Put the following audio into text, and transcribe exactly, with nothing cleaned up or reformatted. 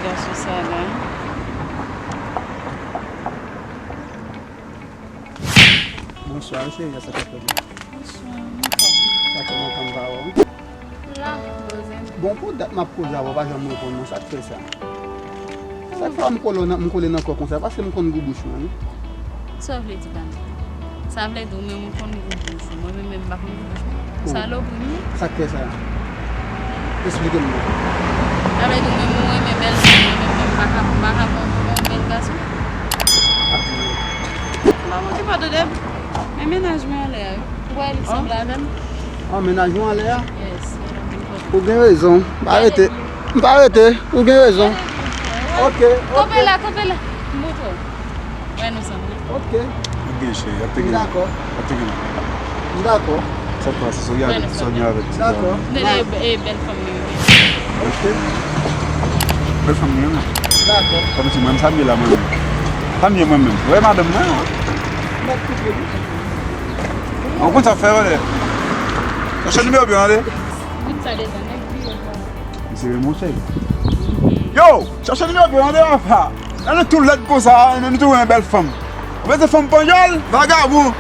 Sou sa la. Bonswa, cheri, sa k ap fèt la? Bonswa, mwen fè. Sa fè lontan m pa wè w. La, poze. Bon, pou dat m ap koze avè w, pa janm reponn mwen, sa k fè sa? Sa k fè m kole nan, m kole nan kò w konsa, paske m konn gou bouch mwen, wi. Sa w vle di, ban m? Sa vle di, ou menm ou konn gou bouch ou, mwen menm, menm m pa konn gou bouch mwen. Salopri, wi. Sa k fè sa? Esplike m non. Sa vle di, ou menm ou renmen bèl fanm, mwen menm, menm m pa ka, m pa ka pran yon bèl gason. M pa manke pa tande. Men mennaj mwen anlè a, wi. Ou wè li sanble avè m? An, mennaj mwen anlè a? Yes. Ou gen rezon. M pa rete. M pa rete. Ou gen rezon. Ok, ok. Kanpe la, kanpe la. M montre w. Wè nou sanble. Ok. Ap gen cheri, ap te M gen. dakò. Ap te gen. M dakò. Sa k pase, Sonia avèk ti Dakò. Tande, e, e bèl fanm li ye. Ok. Bèl fanm li ye, men. Dakò. Kòm si mwen, m sa m ye la, mwen menm. Sa m ye mwen menm. Wè madanm mwen, an. M ap koupe li. Ou konn sa fè, wè. Chache nimewo pye, tande. Bout sa dedan, nèg vye kwa. Misye renmen w, cheri. Yo! Chache nimewo pye, tande, papa. Nan nou tou lèd konsa, nan nou tou renmen bèl fanm. Ou vle se fanm panyòl, vagabon.